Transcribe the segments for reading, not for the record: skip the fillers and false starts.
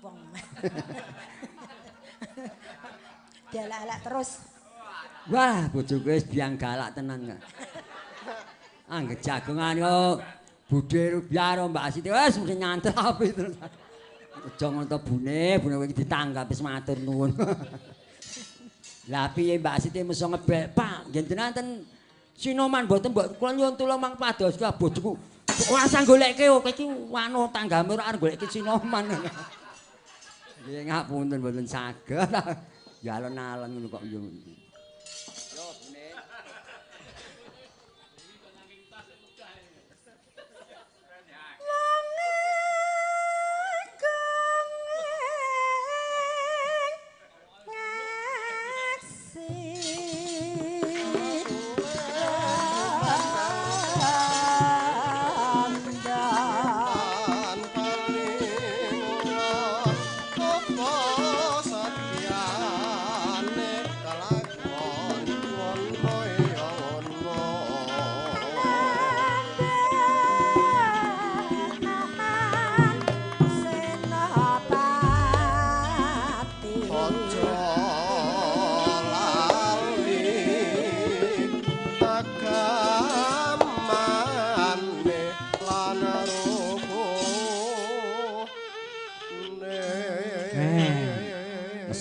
wong. Dialak-alak terus. Wah, bojoku wis biang galak tenan kok. Angger jagongan kok Budhe Rubiah karo Mbak Siti wis mesti nyantel api terus. Aja ngono to bune, bune kowe iki ditanggapi wis matur nuwun. Lah piye Mbak Siti meso ngebek, Pak, nggih jenengan ten Sinoman mboten mbok kula nyuwun tulung mang pados ka bojoku. Ora usah golekke kowe iki wano tanggamu ora arep golekke Sinoman. Nggih ngapunten mboten saged. Ya alon-alon ngono kok yo. Yo bune.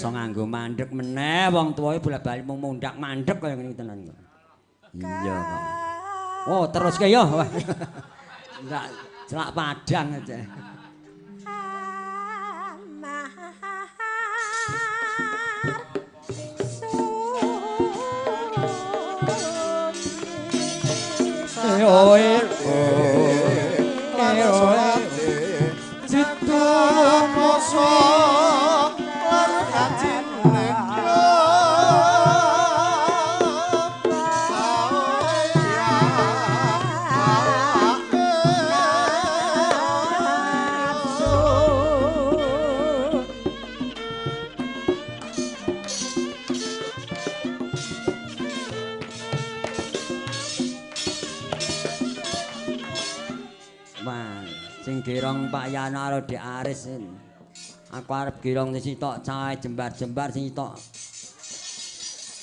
Nganggo mandek meneh wong tuwae bola-bali mung mundak mandek kaya ngene tenan kok. Iya kok. Oh, teruske yo. Enggak celak padang aja. Girong Pak Yano karo Dik Aris. Aku arep girong sing sitok cahe jembar-jembar sing sitok.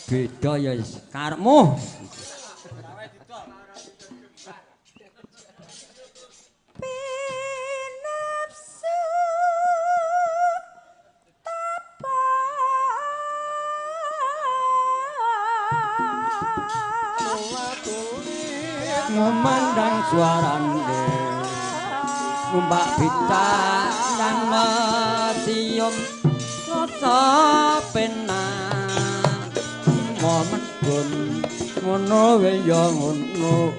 Beda ya karepmu. Pinapsu tapa memandang suarane numpak becak nang mesium rasa penak mo medun ngono wae ya ngono.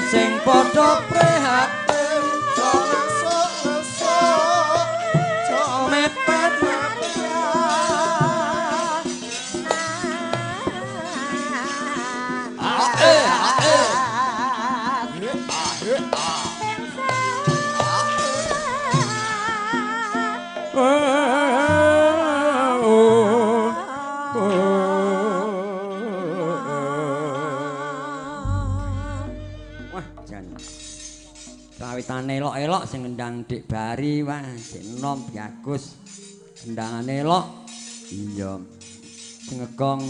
Sing padha prihatin mepet Kawitane elok-elok sing ngendang Dik Bari, wah Dik Nom Bagus. Kendangane elok. Iya. Sing ngegong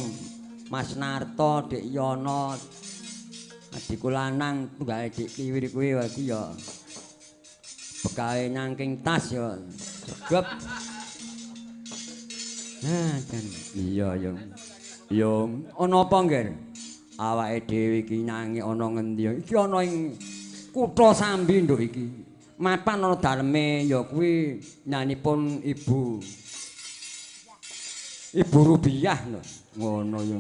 Mas Narto, Dik Yono. Adikku lanang tunggale Dik Kiwir kuwi iki ya. Begawe nyangking tas ya. Sregep. Nah, jan iya ya. Ya ana apa, Ngger? Awake dhewe iki nyanyi ana ngendi? Iki ana ing Kutha Sambi nduk iki. Mapan ana daleme ya kuwi nyanipun Ibu Ibu Rubiah lho. Ngono ya.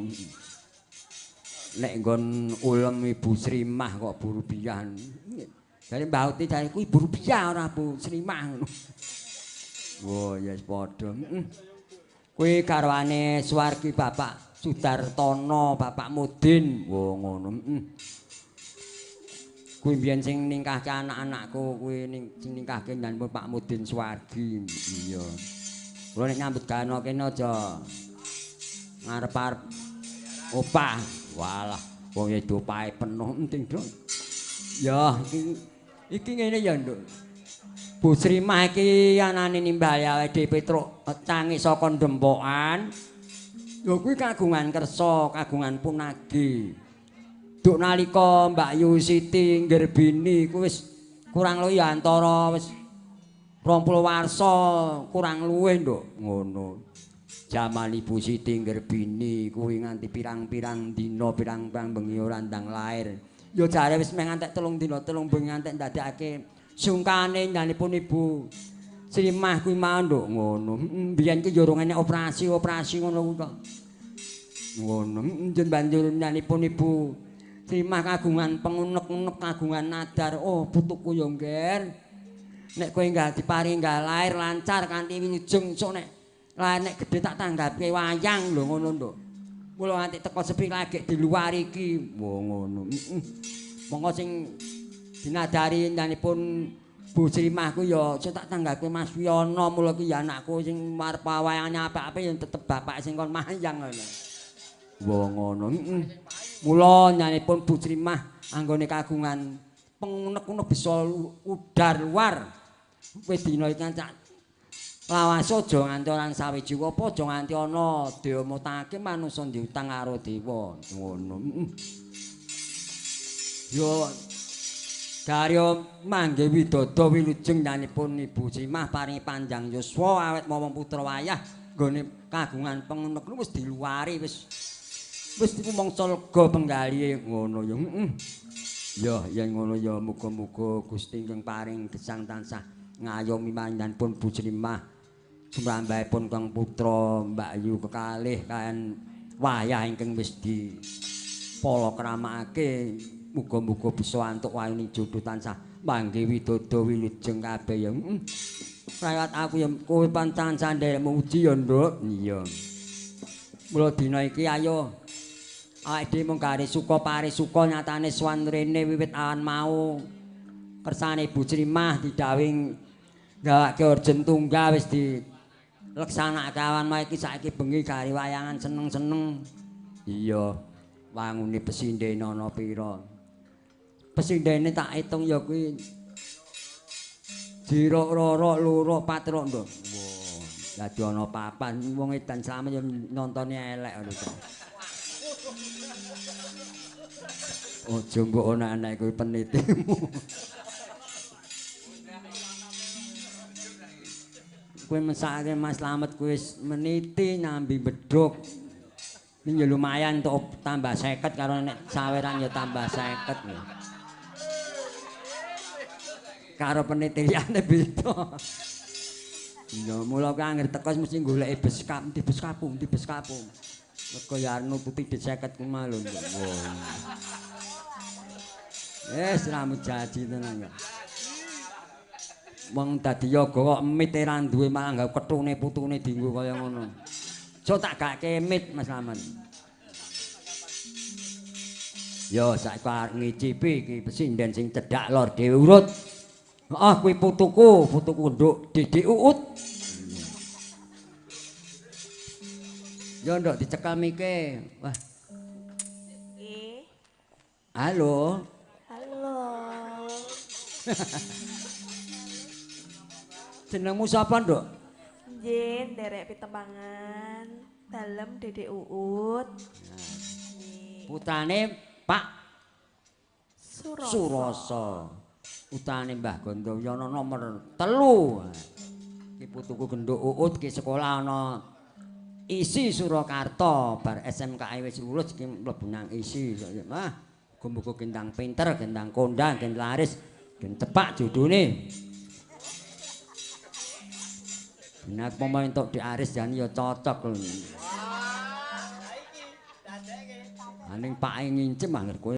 Nek nggon ulem Ibu Srimah kok Bu Rubiah. Jare Mbah Uti jare kuwi Bu Rubiah ora Bu Srimah ngono. Wah, ya wis padha. Heeh. Kuwi garwane Suwargi Bapak Sudartono, Bapak Mudin. Wah, ngono. Heeh. Kuwi mbiyen sing ningkahke anak-anakku kuwi sing ningkahke ndanipun Pak Mudin Suwargi. Iya. Kula nek nyambut gawe kene aja ngarep-arep opah. Walah, wong e opahe penuh enting, Nduk. Ya, iki ngene ya, Nduk. Bu Srimah iki anane nimbali awake dhewe Petruk cangi saka Dempokan. Ya kuwi kagungan kersa, kagungan punagi. Duk nalika Mbak Yu Siti nggerbini kuwi wis kurang luwih ya antara wis 20 warsa kurang luwih, Nduk. Ngono. Jaman Ibu Siti nggerbini kuwi nganti pirang-pirang dina, pirang-pirang bengi ora ndang lair. Ya jare wis meh ngantek 3 dina, 3 bengi ngantek ndadekake sungkane nyanipun Ibu Srimah kuwi mau, Nduk. Ngono. Biyen ki ya urung enek operasi-operasi ngono kuwi kok. Ngono. Njen banjur nyanipun Ibu Srimah kagungan pengunek-unek, kagungan nadar. Oh, putuku ya, Ngger. Nek kowe enggak diparingi enggak lahir lancar kanthi wilujeng sok nek lahir nek gedhe tak tanggapke wayang lho ngono, Nduk. Mula nganti teko sepi lagi di luar iki. Wah, ngono. Monggo sing dinadari nyanipun Bu Srimah ku ya sing tak tanggapke Mas Wiyono, mula ki ya anakku sing arep wayangane apik-apik ya tetep bapak sing kon mayang ngono. Wah, ngono. Mula nyanipun Bu Srimah anggone kagungan pengunek-unek bisa udar luar. Wis dina iki cak lawase aja nganti ora sawiji apa aja nganti ana diomotake manungsa diutang karo dewa. Ngono. Yo Darya mangge widodo wilujeng nyanipun Ibu Srimah paringi panjang yuswa awet momong putra wayah nggone kagungan pengunek wis diluari wis wis iku mangsa lega penggalihe ngono ya. Heeh. Ya yen ngono ya muga-muga Gusti ingkang paring gesang tansah ngayomi panjenenganipun Bu Srimah sumrambahipun kang putra Mbak Yu kekalih kaliyan wayah ingkang wis di palakramakake. Muga-muga bisa antuk wayune jodoh tansah mangke widodo wilujeng kabeh ya. Rawat aku ya kowe pancen nderek muji ya, Nduk. Iya. Mula dina iki ayo awake dhewe mung gare suka pare suka nyatane sowan rene wiwit awan mau kersane Ibu Srimah didhawuhi gawake urgen tunggal wis dileksanakake awan mau iki saiki bengi gare wayangan seneng-seneng. Iya. Wangune pesindene ana pira? Pesindene tak hitung ya kuwi jirok rorok luruk patrok, Nduk. Wah, dadi ana papan wong edan slamet ya nontone elek ngono ta. Aja mbok ana anak kuwi penitimu. Kuwi mesake Mas Slamet kuwi wis meniti nyambi bedhug. Ini ya lumayan untuk tambah 50 karo nek saweran ya tambah 50. Karo penitiliane beda. Ya mula kuwi anggere teko mesti goleki beskap, di beskapu, di beskapu. Mergo ya arep nututi dit 50 ku mau lho. Wes ra mujaji tenan kok. Wong dadi yoga kok emit ra duwe malah nggawe ketune putune dienggo kaya ngono. So tak gake emit Mas Slamet. Yo saiki arep ngicipi iki pesinden sing cedhak lor dhewe urut. Heeh kuwi putuku, putuku nduk Didik Uut. Yo nduk dicekel mike. Wah. Nggih. Halo. Halo. Jenengmu sapa, Nduk? Nggih, nderek pitepangan dalem Dedek Uut. Putrane Pak Suroso. Suroso. Putrane Mbah Gondoyono nomor 3. Iki putuku genduk Uut ki sekolah ana ISI Surakarta, bar SMK wis lulus iki mlebu nang ISI. Wah, muga-muga gendang pinter, gendang kondang, gen laris, gen cepak jodone. Nek pomo entuk Dik Aris jan ya cocok lho. Aning pake ngincim anggere kowe